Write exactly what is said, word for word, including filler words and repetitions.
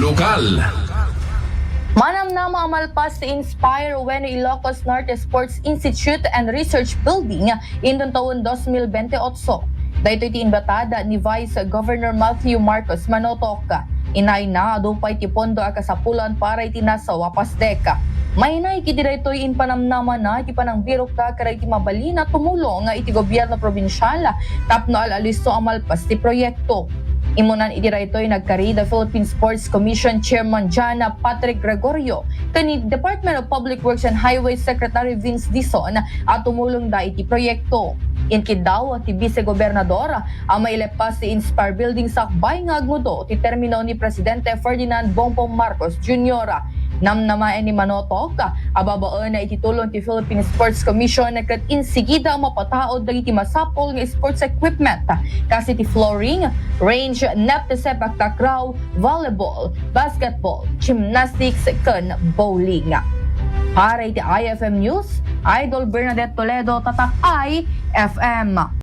Lokal. Manamnama a malpas ti Inspire wenno Ilocos Norte Sports Institute and Research Building inton tawen dos mil bente otso. Daytoy ti inbatada ni Vice Governor Matthew Marcos Manotok. Inayna a dupay ti pondo a kasapulan para iti nasao a PASDEC. Mainaik iti daytoy impanamnamana iti panangbirokda kadagiti mabalin a tumulong iti gobierno probinsial tapno al-alisto a malpas ti proyekto. Imunan iti daytoy nagkari da Philippine Sports Commission Chairman Jana Patrick Gregorio ken ni Department of Public Works and Highways Secretary Vince Dizon a tumulongda iti proyekto. Inkiddaw ti Vice Gobernador a maileppas ti Inspire Building sakbay nga agmudo ti termino ni Presidente Ferdinand Bongbong Marcos Junior. Namnamaen ni Manotok a babaen iti tulong ti Philippine Sports Commission ket insigida a mapataud dagiti masapul nga sports equipment, kas iti flooring, range, net ti sepak takraw, volleyball, basketball, gymnastics, ken bowling. Para iti I F M News, Idol Bernadette Toledo, Tatak I F M.